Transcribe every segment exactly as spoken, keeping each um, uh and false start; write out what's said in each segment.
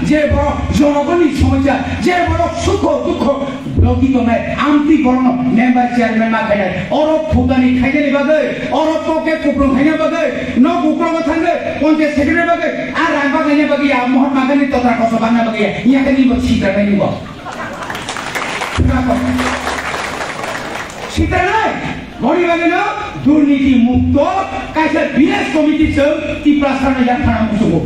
Je borok jonogoni somosya, je borok sukho dukho logi tongnai, amtwi borokno member chairman ma khainai. Oro phutani khainani bagwi, oro poke kuplung khaina bagwi, nok uklogo thangwi, panchayat secretary bagwi, a rang baglaina bagwi ya, Mahatma Gandhi totra koso bangna bagwi ya, yakani bo sitra nai bo. Sitra nai, boni bagwino durniti mukto kaisa village committee chwng Tiprasano yaphana muchungo.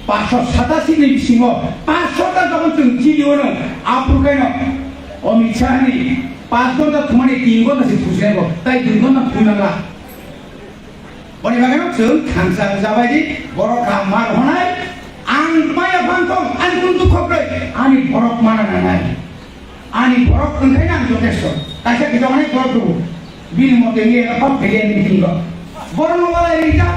Paanso satasi ni bisingo paanso ta jokon chwng chini ono aphuru kaino Amit Shah ni paanch ghonta thumani tin ghonta se thujinai bo, tai dui ghonta thumani nangla. Boni bagwi no chwng thansa wngjabai di, borok kaham ma rohornai, ang maya phang tong, ani kun dukho kwrwi, ani borok mana nangnai. Ani borok wngkhaino ang jotesto. Kaisa kichongni borok tubu. Bini mote ngi eno kok phege ni bisingo. Borok no walai rijak.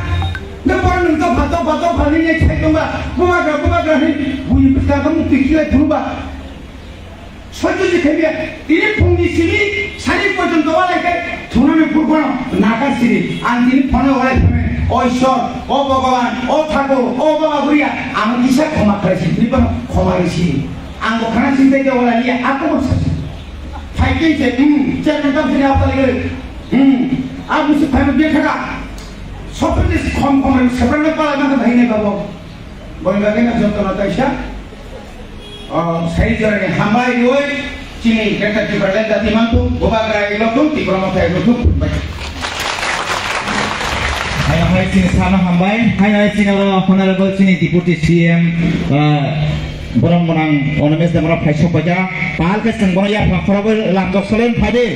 Nang borok nung topha, topha, topha ni nai sai tongba. Bubagra, bubagra ni buini bwskango mukti kilai thwngba. Soijo je khaiya, tini phungni simi sari porjonto walai khe thunani burkhano naga siri. Ang tini phone walai phone, "O Ishwar, o Bhagavan, o Thakur, o Baba Buriya, ang kisa khoma khlai si, tini bono khoma risi." Ang bo khana sintai khe wala liya, ako bo sasi. Phai khe se, hmm, chairman tam sini apta lagi. Hmm, aku se phai biya thaka. Sopre khom khom sebrang na pala na thai ne babo. Boni bagwi no jotono taisa, o, sai jorani hambai rwi chini Greater Tipraland jati mantu, Bubagra ilo tung, Tipra Motha ilo tung, bai. Hai, hai, chini sana hambai, hai, hai, chini oro Honorable chini Deputy C M, ah, borok mwnang Animesh Debbarma phai sok baja, pal khe chwng bono yapha khorogwi lamjok solen phai di.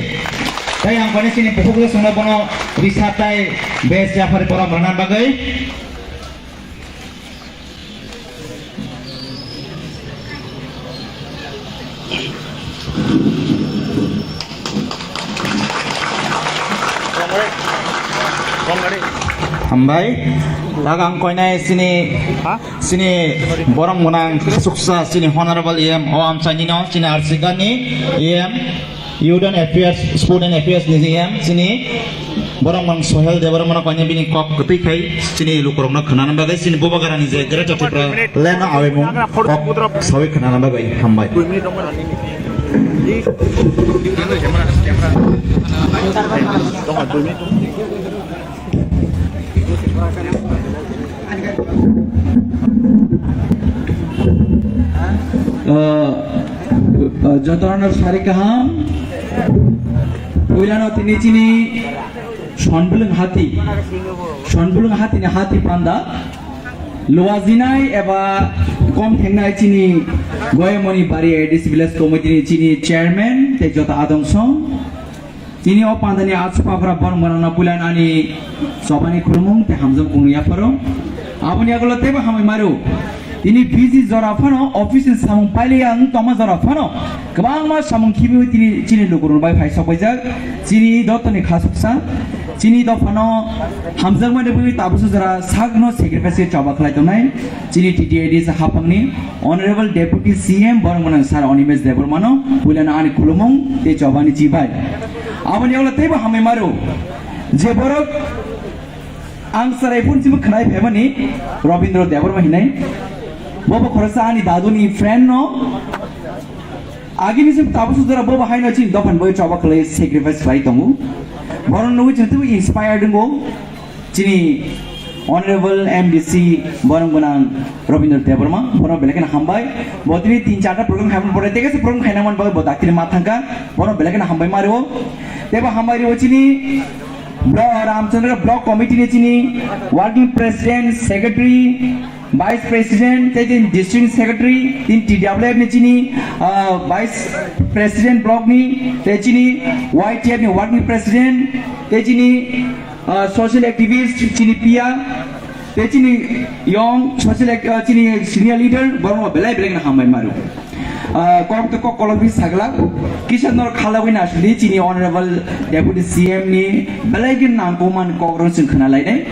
Tai ang kani chini bukhuk le chwngno bono risa tai bes yaphari borok rwna bagwi. Hambai. Tagang koinai sini, sini borok mwnang suksa sini Honorable E M o amchaini no sini Arsigani E M. Youth and Affairs, Sport and Affairs ni E M chini borok mang Sohel Debbarma no koine bini kok kwtwi khai chini lukurokno khwnana bagwi chini Bubagrani je Greater Tipra Land no awi mung kok sawi khwnana bagwi hambai. Ah, ah, jotono sari kaham. Puilano tini chini Sonbulung hati, Sonbulung hati ni hati panda luajinai eba kom thengnai chini Goyamoni Bari A D C Village Committee ni chini chairman tei joto adong song. Tini o pandani aswk paphra borok mwnangno puilan ani chobani khulumung tei hamjakmung yapharo. Aboni yagulo teibo hambai maro. Tini busy jora phano office ni samung pailai ang tongma jora phano kwbangma samung khibiwi tini chini lukurok bai phai sok paijak. Chini dotoni khasuksa. Chini dophano hamjakmani bagwi tabuksa jora sakno sacrifice khe choba khlai tongnai. Chini T T A D C haphangni Honorable Deputy C M borok mwnang Sir Animesh Debbarmano puilano ani khulumung tei chobani chibai. Aboni yagulo teibo hambai maro je borok ang chwrai phone simi khwnai phaimani Robindra Debbarma hinai. Bobo khoroksa ani daduni friend no. Agini simi tabuksa jora bobo haino chini dophan bai choba khlai sacrifice khlai tongo. Borok nugwi chwng teibo inspired wngo. Chini Honorable M D C borok gwnang Robindra Debbarma, bono belai kheno hambai. Bo tini tin charta program khaimani pore, tei kaisa program khaina man bagwi bo daktini ma thangkha, bono belai kheno hambai ma rwo. Teibo hambai rwo chini blo-, Ramchandra Block Committee ni chini Working President, Secretary, Vice President, tei chini District Secretary, tini T W F ni chini, ah, Vice President Block ni, tei chini Y T F ni Working President, tei chini ah, social activist chini P R, tei chini young social act-, ah, chini senior leader, borokno belai belai kheno hambai ma rwo. Ah, kok to kok kolokwi sagla, kisa nor khalagwi nasli chini Honorable Deputy C M ni belai khe nangkukmani kokrok chwng khna lainai.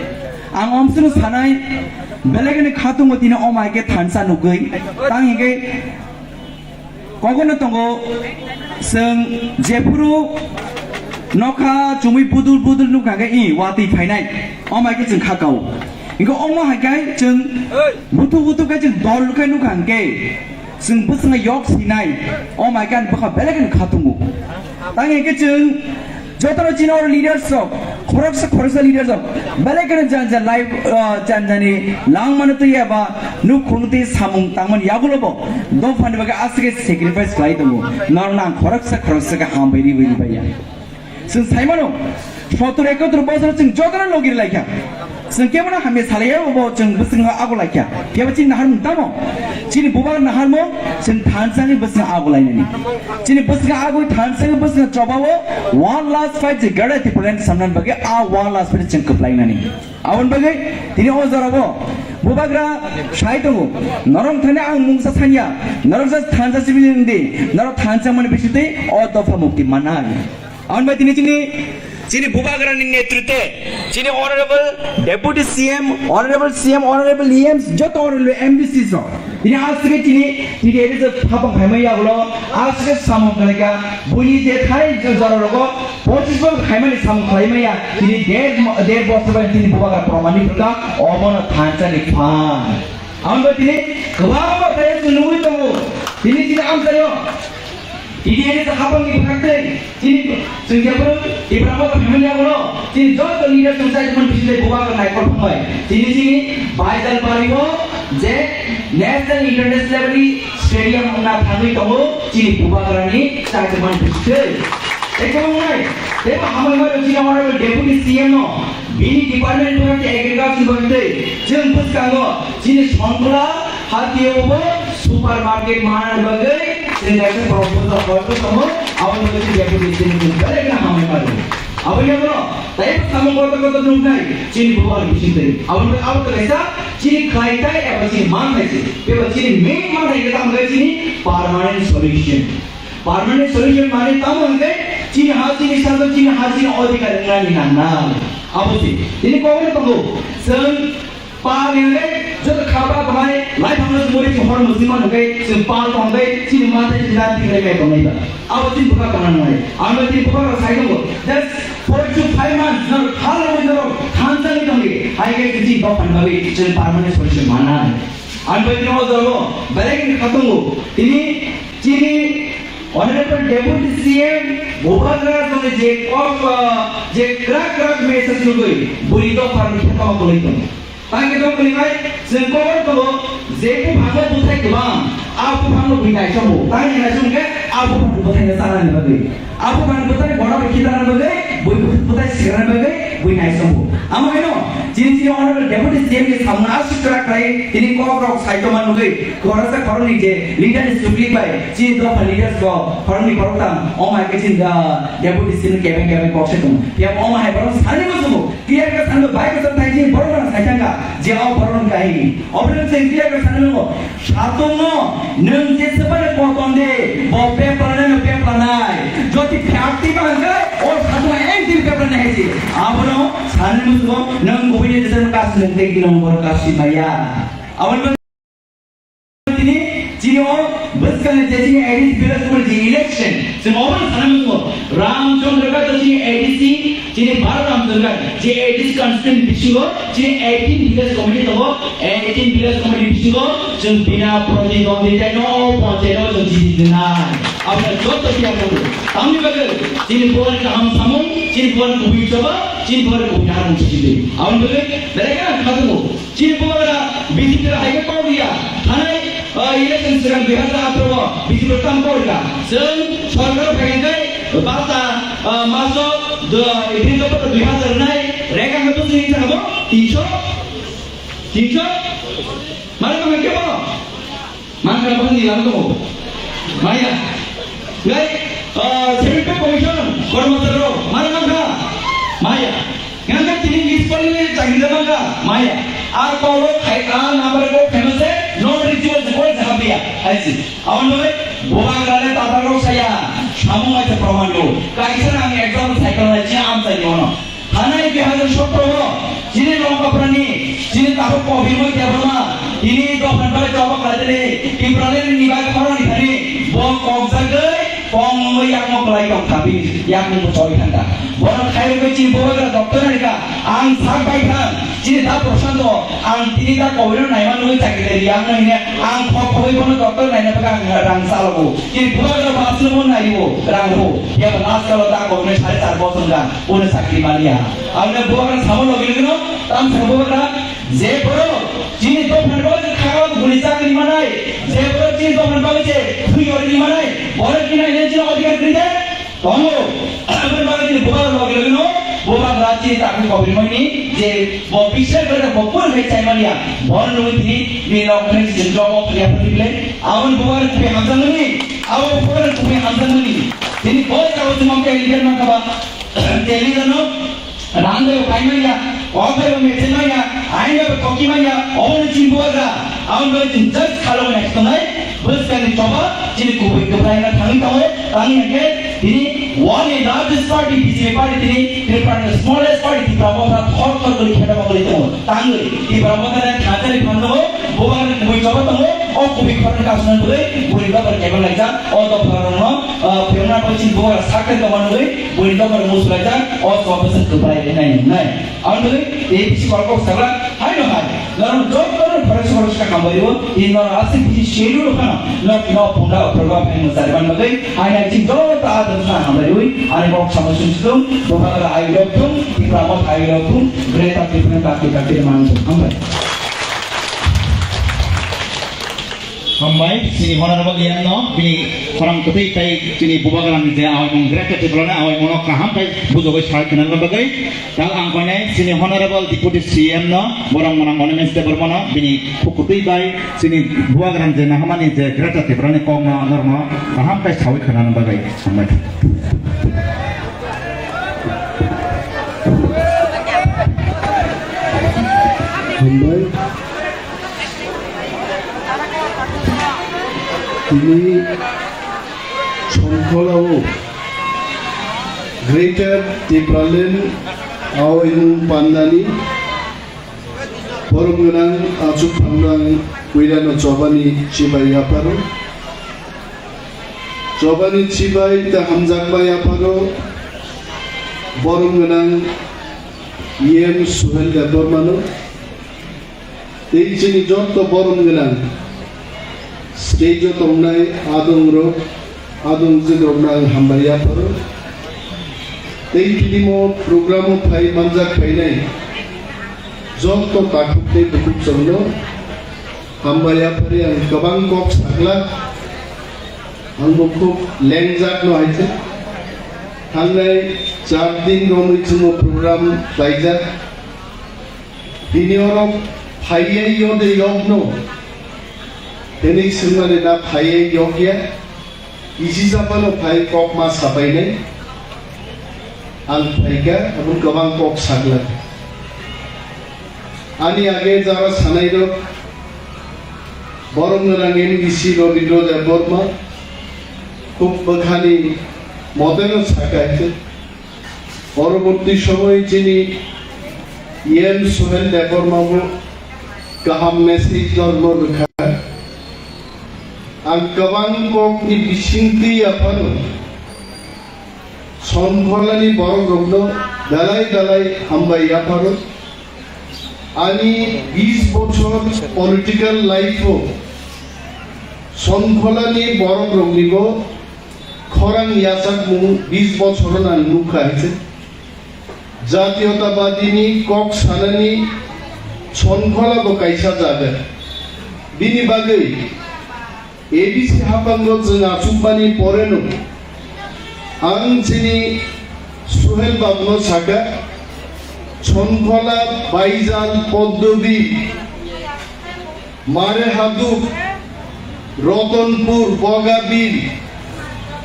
Ang omswkno sanai, belai kheno khatungo tini omai khe thansa nugwi, tang hinkhe Kogono tongo, chwng jephuru nokha chumui budul budul nukha khe i watwi phainai, omai khe chwng kha kao. Hingke omo hai khe chwng buthuk buthuk khe chwng dol khe nukha hingke chwng bwswngno yok sinai, omo hai khe ani bwkha belai kheno kha tongo. Tang hingke chwng jotono chini oro leaders rok, khoroksa khoroksa leaders rok belai kheno jani jani life, ah, jani jani langmano twi eba nukhung twi samung tangmani yagulo bo dophani bagwi aswk khe sacrifice khlai tongo. Norokno ang khoroksa khoroksa khe hambai riwi ribaiya. Chwng saimano, sotor ekotor bosor chwng jotono logi rwlaikha. Chwng kebono hamya salaiya, obo chwng bwswkno ago laikha. Phiya ba chini naharmung tamo? Chini bubagra naharmung chwng thansa wngwi bwswkno ago lainani. Chini bwswkno agoi thansa wngwi bwswkno chobao one last fight je Greater Tipraland samnani bagwi a one last fight chwng kwplainani. Aboni bagwi tini o jorao bubagra sai tongo. Norok thani ang mungsa sanya, norok sa thansa civilian di, norok thansa mani bisitwi o dopha mukti manai. Aboni bai tini chini, chini bubagrani netritwe, chini Honorable Deputy C M, Honorable C M, Honorable E Ms, joto Honorable M D Cs rok. Tini aswk chini, tini eri je thapang khaimai yagulo, aswk samung kalaika, buini je thai jora rogo, pochis bosor khaimani samung khlaimaya, tini der, der bosor bai tini bubagra promani phuka, obono thansa ni phan. Aboni bai tini kwbangma khe chwng nugwi tongo. Tini chini amchaio. Tini eri sa hapang ni bwkhak tei. Chini chwng jephuru Tipra Motha family abono. Chini joto leader chwng chai tongmani bisingtwi bubagra naikol thangbai. Tini chini Baijalpari o je national international level ni stadium wngna thangwi tongo. Chini bubagrani chai tongmani bisingtwi. Tei kwbangma nai. Tei bo hambai mano chini honorable deputy C M no. Bini department ni bagwi agriculture ni bagwi tei chwng bwskango chini Songkla hatio bo supermarket manani bagwi chwng kaisa proposal hoi tongo, aboni bagwi chini deputy chini chwng belai kheno hambai mano. Aboni yagulo tei samung kotor kotor nuknai chini bubagra bising tei. Aboni bagwi abo kaisa chini khlai tai eba chini manthai se. Beba chini main manthai khe tamo khe chini permanent solution. Permanent solution mane tamo hwnkhe chini ha chini sato chini ha chini odhikar wngnani nangnai. Abo se. Tini kokno tongo. Chwng pal hwnkhe joto khaba bahai laiphangno chumui chwng hor muchungma hwnkhe chwng pal tongkhe chini manthai chini dan tikhlai kai tongnai ba. Abo chini bwkha tongna nangnai. Ang bai chini bwkha rok sai tongo. Just four to five months norok thalrogwi norok thansa wngwi tongdi. Hai khe chini dophani bagwi chwng permanent solution manai. Ang bai chini o jago belai khe kha tongo. Tini Chini Honorable Deputy C M Bubagra tongwi je kok, ah, je kwrak kwrak message nugwi bwrwi dophani khetma kwlwi tongo. Tangwi tong kwlwi bai chwng kokno tongo je buphango bwthai kwbang, a buphango bwrwi naisongo. Tangwi naisong khe a buphang bwthaino chanani bagwi. A buphang bwthai bono bai khitanani bagwi, bui bwthai sikrani bagwi bui naisongo. Amo haino chini chini Honorable Deputy C M ni samung aswk kwrak khlai tini kok rok sai tongma nugwi. Khoroksa khoroknwi je leader ni chukli bai chini dopha leaders rok khoroknwi khoroktham o mai khe chini, ah, deputy C M kebeng kebeng kok se tongo. Phiya bo o mai hai borok sani bo tongo. Clear khe sani bai khe sani thai chini borok rok sai thangkha je o borok ni kahini. Obo no chwng clear khe sani nango. Satung no nwng je sebani koton de bo pepla nai no pepla nai. Jodi phakti ba hwnkhe o satung no ek din pepla nai hai se. Abono sani bo tongo nwng kubui ni jesem kasi nwng tei gini nombor kasi maya. Aboni Tini chini o bwskangni je chini A D C village committee election, chwng obono sana mwngo. Ramchandra Ghat chini A D C, chini Bharat Ramchandra Ghat, je A D C constituency bisingo, chini eighteen village committee tongo, eighteen village committee bisingo, chwng bina pratidwonditai no o panchayat o chwng jiti dinai. Aboni joto tiya tongo. Tamni bagwi chini buani kaham samung, chini buani kubui choba, chini buani kubui naharmung sijidi. Aboni bagwi belai kheno kha tongo. Chini bubagra B J P rok hai khe kok riya. Thanai, ah, election swkang dui hazar atharo o B J P rok tamo kok rikha. Chwng sorkar o phai hwnkhe bata, ah, maso do-, bini dophano dui hazar rwnai, rega hwnkhe bwswk hwnwi sakha bo? Tinso? Tinso? Mare tongkha kebo? Mankha bwkhani lama tongo. Maya. Ngai, ah, seventy commission, kormochari rok, mare mankha? Maya. Ngai tini municipal ni chakri da mankha? Maya. Ar kolo khai, ar number ko famous hai, not reachable se koi jawab diya. Aisi. Aboni bagwi bubagra le tata rok saya. Samung aise proman do. Kaisa nang example cycle lai chi am sai ono. Thanai dui hazar sotro o chini Longkaprani, chini tabuk Kobirmoi Debbarma, tini dophani bagwi choba khlaitani, Tipraland ni bagwi khorang ni thani, bo kokjagwi Kongwi yakmo kwlai tong kha, bini yakmung bo choi thang kha. Bono khairogwi chini bubagra doctor hai kha, ang sak bai thang, chini da Prashanto, ang tini da kobirno naima nugwi chakri rwi, ang no hine, ang khok khogwi bono doctor naina bagwi ang rang chalogo. Chini bubagra bo aswk bo naibo, rang rwo. Phiya bo last kalo da kobirno sare char bosor wngkha, bono chakri manya. Ang no bubagra samo logi logi no, tam sa bubagra, je borok chini dophani bagwi kha guli chakri manai, je borok chini dophani bagwi se thwi yorwi manai, borok kina ile chini odhikar kwrwi de? Tongo. Aboni bagwi chini bubagra logi logi no, bubagra chini takni kobirmani je bo bisar gore bo pura khe chai manya, bono nugwi tini bini nok thani chini job of ya phari bile. Aboni bubagra kubui hamjakmani, abo bubagra kubui hamjakmani. Tini bo jago chumam khe leader mankha ba, khe leader no, Rang bai bo kai manya, kok bai bo mechai manya, ain bai bo toki manya, obo ni chini bubagra, aboni bagwi chini just khalo nai tongnai, bwskangni choba, chini kubui kwplai wngna thangwi tongo, tangwi hwnkhe tini world ni largest party B J P party tini Tripura ni smallest party Tipra Motha thor thor kwrwi kheda bagwi tongo, tangwi Tipra Motha ni thangchari phan tongo, bubagra ni kubui choba tongo, o kubui khorang kasuna bwrwi, bwrwi babar kebeng laijak, o dopha rokno, ah, phemna bai chini bubagra sakhe tongma nugwi, Buini dokar musulai jak, o chwng bwswk kwplai rwnai nwngnai. Aboni bagwi tei bisi borok kok sakla, haino hai. Norok jotono phoroksa phoroksa hambai rwo, tei norok aswk bisi selu rw phano, norok no phunga o program hai mwsari man bagwi, haino hai chini joto adon sa hambai rwi, ani kok samo sumsum, Bubagra I love you, Tipra Motha I love you, Greater Tipraland Party Party man hambai. Hambai, chini honorable E M no, bini khorang kwtwi tei chini bubagrani je awaimung Greater Tipraland awaimungno kaham khe bujogwi sai khwnani bagwi. Tal ang koinai chini honorable Deputy C M no, borok mwnang Animesh Debbarma no, bini khuk kwtwi bai chini bubagrani je nahamani je Greater Tipraland kokno norokno kaham khe sawi khwnani bagwi. Hambai. Hambai. Tini Sonkholao Greater Tipraland awaimung pandani borom gwnang achuk phangnang puilano chobani chibai yapharo. Chobani chibai ta hamjakma yapharo borom gwnang E M Suhel Debbarmano. Tei chini jotto borom gwnang stage o tongnai adongrok, adongjwkrokno ang hambai yapharo. Tei kilimo programo phai manjak phainai jotto takhuk tei bukhuk chwngno hambai yaphari ang kwbang kok sakla. Ang bo khub lengjak no hai se. Thangnai char din romwi chwngno program khlaijak. Bini oro phaiya yode yokno. Tini swngmani na phaiya yokya. Isi saphano phai kok ma sapainai. Ang phaikha, aboni kwbang kok saglak. Ani age jara sanai rok, borom gwnang M D C Rabindra Debbarma, khub bwkhani modelo sakha hai se. Poroborti somoy chini E M Suhel Debbarma bo kaham message dormo rwkha. Ang kwbang kokni bisingtwi yaphano Sonkholani borokrokno belai belai hambai yapharo. Ani bis bochor political life-o Sonkholani borokroknibo khorang yachakmung bis bochorno ang nukha hai se. Jatiyotabadini kok sanani Sonkhola bo kaisa jaga. Bini bagwi A D C haphango chwng achukmani poreno ang chini Suhel babuno sakha, Sonkhola, Baijal, Poddobi, Marehaduk, Rotonpur, Bogabil,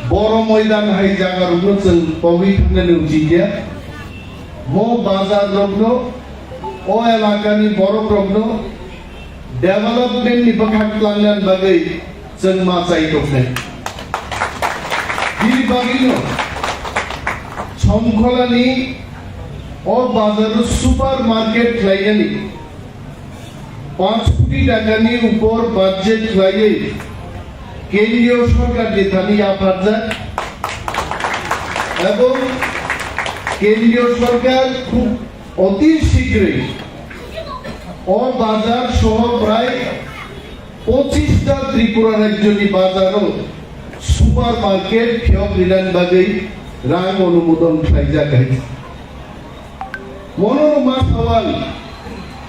Boro Moidan hai jagarokno chwng pogwi thangnani uchikya. Bo bazarrokno, o elakani borokrokno development ni bwkhak tlangnani bagwi chwng ma chai tongkha. Bini bagwino Sonkholani o bazaro super market khlainani panch koti takani upor budget khlaiwi Kendriyo sorkar ni thani yapharjak ebong kendriyo sorkar khub oti shigroi o bazar soho prai pochista Tripura rajyoni bazaro super market phiyok rinani bagwi rang onumodon khlaijak hai. Mono rwma sawal,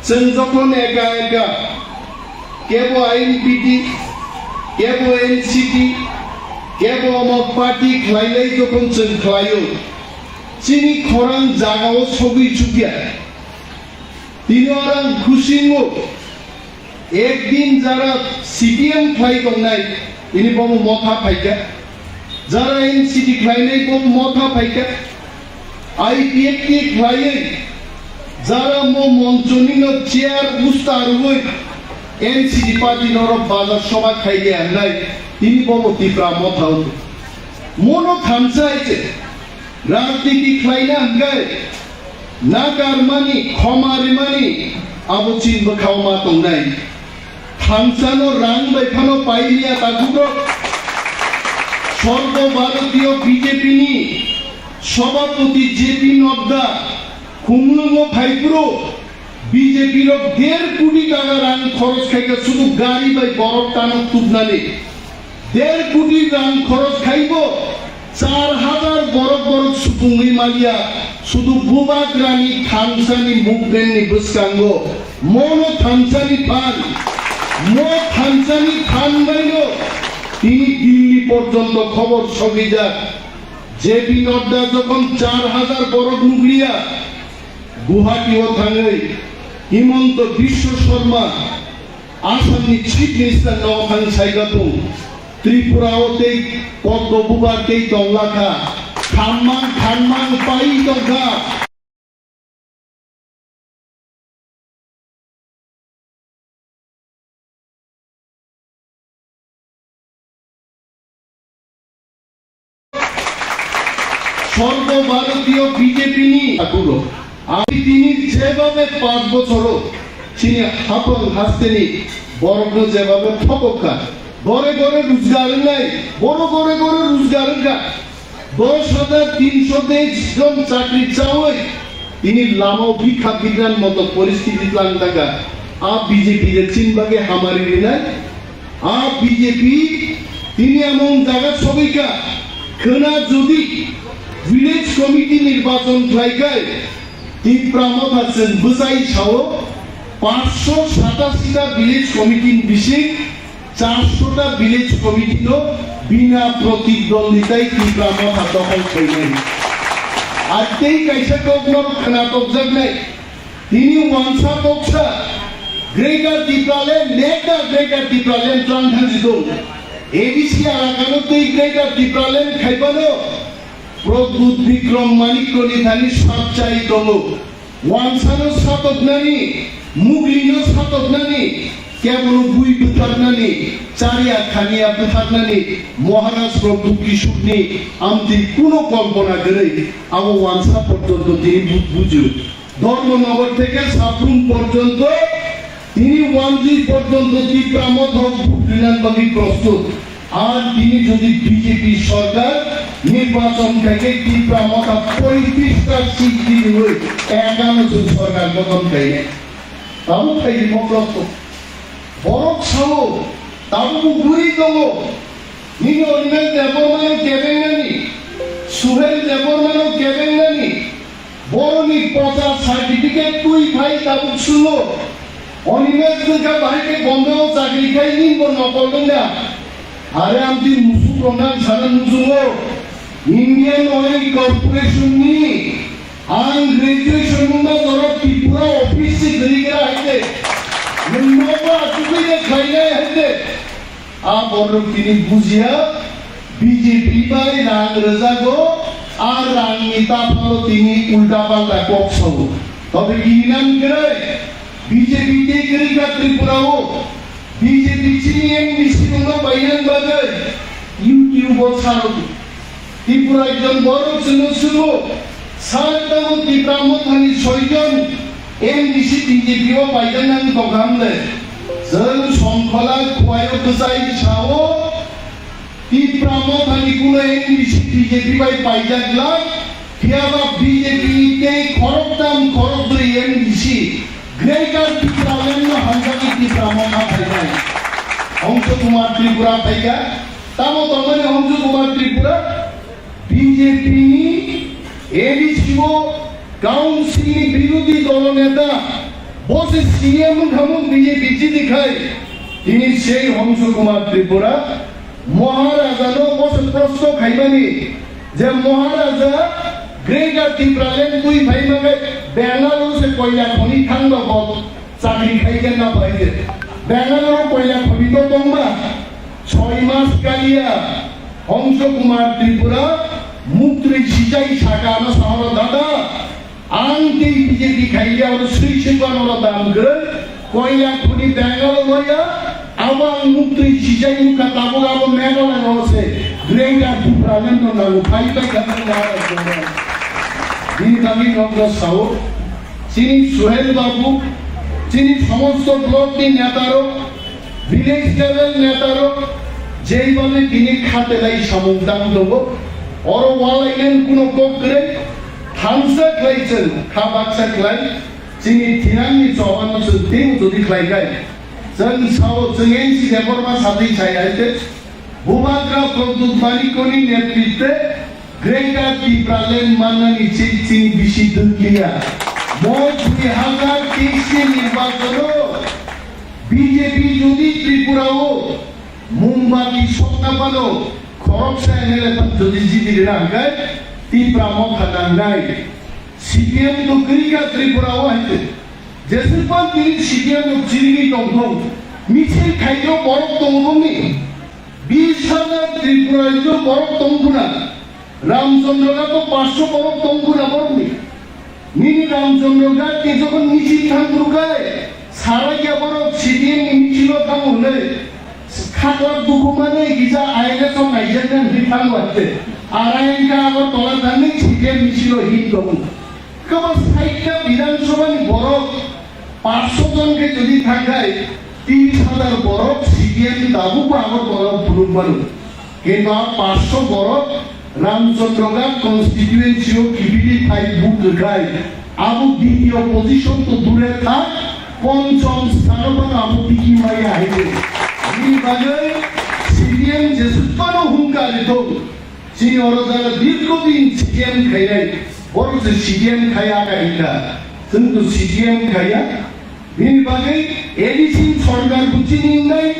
chwng jokhon eka eka kebo I N P T, kebo N C T, kebo omo party khlailai jokhon chwng khlaio, chini khorang jagao sogwi chukya. Tini orang khusingo. Ekdin jara C P M khlai tongnai, ini bomo motha phaikha. Jara N C T khlainai bomo motha phaikha. I P F T khlaiwi jara mo monchoni no chair usta rwui N C T party norok bazar sobha khaikha wngnai, tini bomo Tipra motha wngkha. Mono thamsa hai se. Rajniti khlaina hwnkhe nakarmani, khoma rimani abo chini bwkhao ma tongnai. Thangsano rang bai phano pailiya takhuk rok. Sorbo Bharatiyo B J P ni Sabhapati J P Nadda khumlwngo phaiphuru B J P rok der koti taka rang khoros khaikha sudu gari bai borok tanok tubnani. Der koti rang khoros khaibo char hajar borok borok supungwi maliya sudu bubagrani thangsani movement ni bwskango mono thangsani phan, mo thangsani phan baino tini Delhi porjonto khobor sogwijak. J P Nadda jokhon char hajar borok nukliya, Guwahati o thangwi Himanta Biswa Sarma, Assam ni Chief Minister no thang saikha tung, Tripura o tei Padma Bupar tei tongla kha, khammang khammang pai tongkha. Sorbo Bharatiyo B J P ni tabuk rok. Ami tini jebhabe panch bochoro chini hapang hasteni borokno jebhabe thokok kha, gore gore rojgar wngnai, boro gore gore rojgar wngkha. Dos hajar tinsho teis jon chakri chawi tini lamao bikha bikran moto poristiti tlang taka. A B J P de chin bagwi hamari rinai. A B J P tini among jaga sogwi kha. Khwna jodi village committee nirbachon khlai khai Tipra Motha chwng bwchai sao, panchsho satashi ta village committee ni bising charsho ta village committee no bina protidwonditai Tipra Motha dokhol khainai. Ar tei kaisa kok no khwna tokjaknai. Tini wansa toksa Greater Tipraland, nekta Greater Tipraland tlang thangsi dong. A D C alaka no tei Greater Tipraland khaibano Pradyut Bikram Manikya ni thani sap chai tongo. Wansano satoknani, muglino satoknani, kebono bui bwtharnani, chariya khaniya bwtharnani, Maharaj Pradyut Kishorni amtwi kuno kolpona kwrwi, abo wansa porjonto tini bu-, bujio. Dharmanagar theke Sabrum porjonto tini wanjwi porjonto Tipra Motha bhut rinani bagwi prostut. Ar tini jodi B J P sorkar nirbachon khaikhe Tipra Motha poitris ta seat diwi ekano jodi sorkar gothon khainai. Tabuk khaidi moklok to. Borok sao, tabuk bo guri tongo. Nini Animesh Debbarma no kebengnani, Suhel Debbarma no kebengnani, boroni pocha certificate twi phai tabuk sungo. Animesh wngkha bahai khe Bombay o chakri khai nini bo nokol wngya. Are amtwi musuk rok nang sana nukjungo. Indian Oil Corporation ni ang graduation wngma jorok Tripura office se gri gra hai de. Nwng nogo achugwi de khainai hai de. A borok tini bujiya, B J P bai rang rwjago, a rangni taphalo tini ulta palta kok sao. Tobe kirinan kwrwi, B J P tei kwrwi kha Tripura o, B J P chini M D C rokno painan bagwi YouTube o saro. Tripura ekjon borok chwngno swngo, sar tongo Tipra Mothani soijon M D C B J P o paidang nang tongkha hamle. Chwng Songkhola Khowai o kwchai sao, Tipra Mothani kuno N D C B J P bai paijak glak, phiyaba B J P tei khoroktham khorokbrwi N D C Greater Tipraland no hamjagwi Tipra Motha phainai. Hongso Kumar Tripura phaikha, tamo tongmani Hongso Kumar Tripura B J P ni A D C o council ni birodhi dolo neta, bo se C M wngkha mung B J P chini khai, tini sei Hongso Kumar Tripura Maharaja no bo se proshno khaimani je Maharaja Greater Tipraland twi phaima khe Bengaluru se koila khoni thangba bo chakri khai khe na bai de. Bengaluru koila khoni to tongba. Choi mas kaliya, Hongso Kumar Tripura muktwi sichai saka ano sahoro dada, ang tei B J P khaiya oro sui sui ano oro dam kwrwi, koila khuni Bengaluru loya, abo ang muktwi sichai nukha tabuk abo Meghalaya o se Greater Tipraland no nango phai bai kha. Bini bagwi nokno sao, chini Suhel Babu, chini somosto block ni neta rok, village level neta rok jeibabe tini khatelai samung tang tongo, oro walailen kuno kok kwrwi, thansa khlai chwng kha baksa khlai, chini thinangni chobano chwng tei jodi khlai khai. Chwng sao chwng N C Debbarma satwi sai hai khe, Bubagra Pradyut Manikya ni netritwe Greater Tipraland mannani chini bisi dukliya. Mo dui hazar teis ni nirbachano B J P jodi Tripura o Mombati sokna phano khoroksa M L A phan jodi jiti rina hwnkhe Tipra Motha nangnai. C P M to kwrwi kha Tripura o hai khe. Jeswk phan tini C P M no chirigwi tongthung. Misil khaio borok tongo bongni. Bis hajar Tripura rajyo borok tong khuna. Ramchandra Ghat to paanch sho borok tong khuna borokni. Nini Ramchandra Ghat ni jokhon misil thang phuru khai, sarai ya borok C P M ni misil o thang hwnwi. Khakla dukhu manwi kisa I L S o naijaknai hwnwi thang wate. Arai wngkha Agartala thangwi C P M misil o hin tongo. Kabo saikha Bidhan Sabha ni borok paanch sho jon khe jodi thangkhai, tris hajar borok C P M ni tabukbo Agartala o phunuk mano. Kintu a paanch sho borok Ramchandra Ghat constituency o kibili phai vote rwkhai, abo ditiyo position to dure thak, ponchom sthano phano abo diki maya hai rw. Bini bagwi C P M jesuk phano hungka rithok. Chini oro jara dirgho din C P M khainai, borok se C P M khaiya kha hingkha. Chwng to C P M khaiya. Bini bagwi A D C sorkar bo chini wngnai,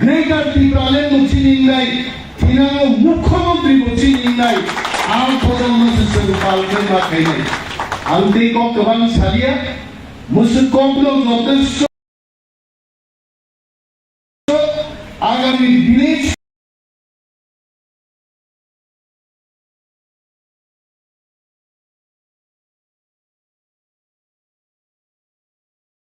Greater Tipraland bo chini wngnai, thinango Mukhyamantri bo chini wngnai. A bodolno se chwng palkhe ma khainai. Ang tei kok kwbang saliya, mwswk kokno jotesto Agami village